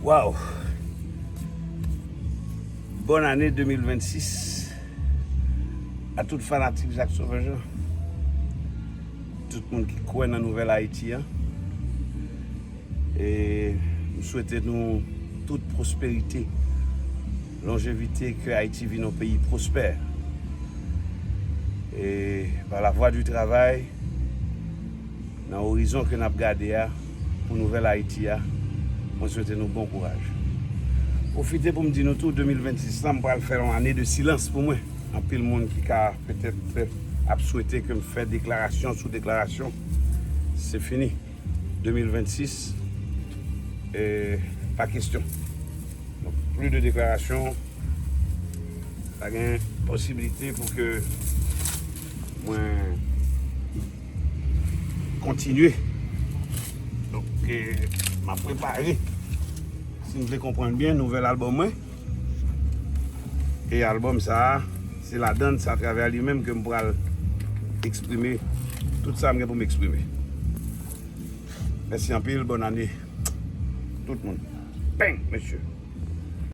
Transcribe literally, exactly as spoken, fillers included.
Waw! Bòn ane de mil vennsis a tout fanatik Jacques Sauvage lan, tout moun ki kwè nan nouvèl Ayiti an. E m swete nou tout pwosperite, lonjevite, ke Ayiti vin yon peyi pwospè. E pa lavwa di travay, nan orizon ke n ap gade a, pou nouvèl Ayiti a, mwen swete nou bon kouraj. Pwofite pou m di nou tou, de mil vennsis lan, m pral fè yon ane de silans pou mwen. Anpil moun ki ka petèt ap swete ke m fè deklarasyon sou deklarasyon. Se fini. De mil vennsis, eh, pa kesyon. Donk, plis de deklarasyon, pa gen posiblite pou ke mwen kontinye. Donk, eh, m ap prepare, si n vle konprann byen, nouvèl albòm mwen. E albòm sa a, se ladan l, se atravè li menm ke m pral eksprime tout sa m gen pou m eksprime. Mèsi anpil, bòn ane tout moun. Bang, mesye.